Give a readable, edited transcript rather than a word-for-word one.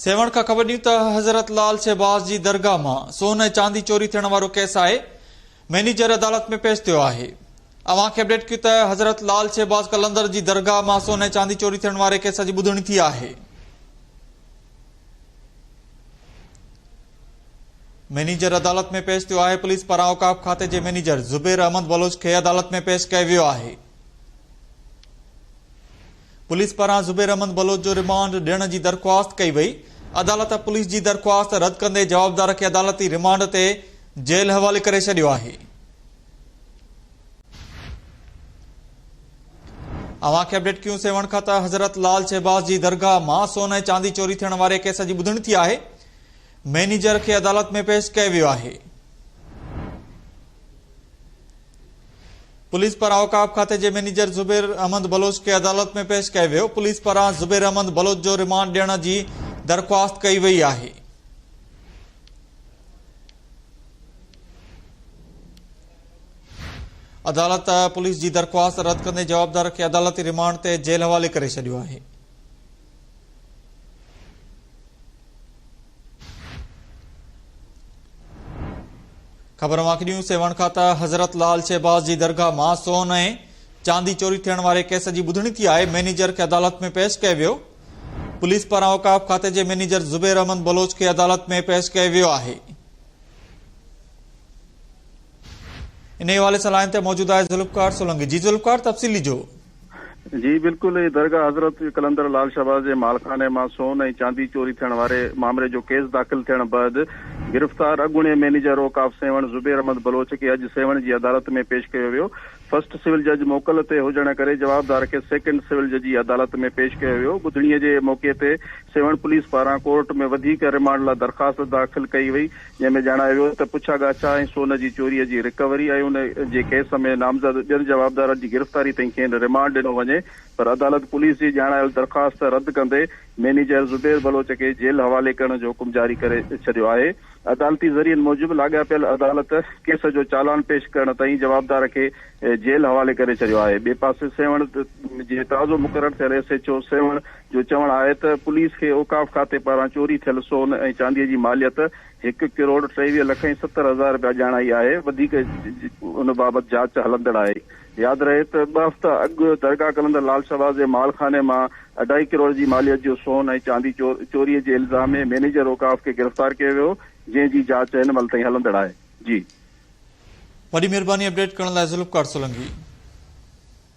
سيوهڻ کان خبر ڏيون ته حضرت لال شهباز جي درگاهه مان سون ۽ چاندي چوري ٿيڻ وارو ڪيس آهي مئنيجر عدالت ۾ پيش ٿيو آهي اوهان کي اپڊيٽ ڪيون ته حضرت لال شهباز قلندر جي درگاهه مان سون ۽ چاندي چوري ٿيڻ واري ڪيس جي ٻڌڻي ٿي آهي. مئنيجر عدالت ۾ پيش ٿيو آهي پوليس پاران اوقاف کاتي جي مئنيجر زبير احمد بلوچ کي عدالت ۾ پيش ڪيو ويو آهي. پوليس پاران زبير احمد بلوچ جو رمانڊ ڏيڻ جي درخواست ڪئي وئي، عدالت پوليس جي درخواست رد ڪندي جوابدار کي عدالتي رمانڊ تي جيل حوالي ڪري ڇڏيو آهي. اوهان کي اپڊيٽ ڪيون سيوهڻ کان ته حضرت لال شهباز جي درگاهه مان سون ۽ چاندي چوري ٿيڻ واري ڪيس جي ٻڌڻي ٿي آهي، مئنيجر کي عدالت ۾ پيش ڪيو ويو آهي. پوليس پاران اوقاف کاتي جي مئنيجر زبير احمد بلوچ کي عدالت ۾ پيش ڪيو ويو، پوليس پاران زبير احمد بلوچ جو رمانڊ ڏيڻ جي درخواست ڪئي وئي آهي. عدالت پوليس جي درخواست رد ڪندي جوابدار کي عدالتي رمانڊ تي جيل حوالي ڪري ڇڏيو آهي. خبر اوهان کي ڏيون سيوهڻ کان ته حضرت لال شهباز جي درگاهه مان سون ۽ چاندي چوري ٿيڻ واري ڪيس جي ٻڌڻي ٿي آهي مئنيجر کي عدالت ۾ پيش ڪيو ويو پوليس پاران اوقاف کاتي جي مئنيجر زبير احمد بلوچ کي عدالت ۾ پيش ڪيو ويو آهي انهي حوالي سان لائن تي موجود آهي ذوالفقار سولنگي جي ذوالفقار تفصيل ڏجو. جي بلڪل هي درگاهه حضرت قلندر لال شهباز جي مال خاني مان سون ۽ چاندي چوري ٿيڻ واري مامري جو ڪيس داخل ٿيڻ بعد گرفتار اڳوڻي مئنيجر اوقاف سيوهڻ زبير احمد بلوچ کي اڄ سيوهڻ جي عدالت ۾ پيش ڪيو ويو. فرسٽ سول جج موڪل تي هجڻ ڪري جوابدار کي سيڪنڊ سول جج جي عدالت ۾ پيش ڪيو ويو. ٻڌڻي جي موقعي تي سيوهڻ پوليس پاران ڪورٽ ۾ وڌيڪ رمانڊ لا درخواست داخل ڪئي وئي. جنهن ۾ ڄاڻايو ويو ته پڇا ڳاڇا ۽ سون جي چوري جي رڪوري ۽ ان جي ڪيس ۾ نامزد ٻين جوابدارن جي گرفتاري تائين کين رمانڊ ڏنو وڃي پر عدالت پوليس جي ڄاڻايل درخواست رد ڪندي مئنيجر زبير بلوچ کي جيل حوالي ڪرڻ جو حڪم جاري ڪري ڇڏيو آهي. عدالتي ذريعن موجب لاڳاپيل عدالت ڪيس جو چالان پيش ڪرڻ تائين جوابدار کي جيل حوالي ڪري ڇڏيو آهي. ٻئي پاسي سيوهڻ جي تازو مقرر ٿيل ايس ايڇ او سيوهڻ جو چوڻ آهي ته پوليس کي اوقاف کاتي پاران چوري ٿيل سون ۽ چاندي جي ماليت هڪ ڪروڙ 23 لک ۽ 70 هزار رپيا ڄاڻائي آهي، وڌيڪ ان بابت جاچ هلندڙ آهي. ياد رهي ته ٻه هفتا اڳ درگاهه قلندر لال شهباز جي مال خاني مان اڍائي ڪروڙ جي ماليت جو سون ۽ چاندي چوري جي الزام ۾ مئنيجر اوقاف کي گرفتار ڪيو ويو هو، جنهن جي جاچ هن مهل تائين هلندڙ آهي. جي. وڏي مهرباني اپڊيٽ ڪرڻ لاء ذوالفقار سولنگي.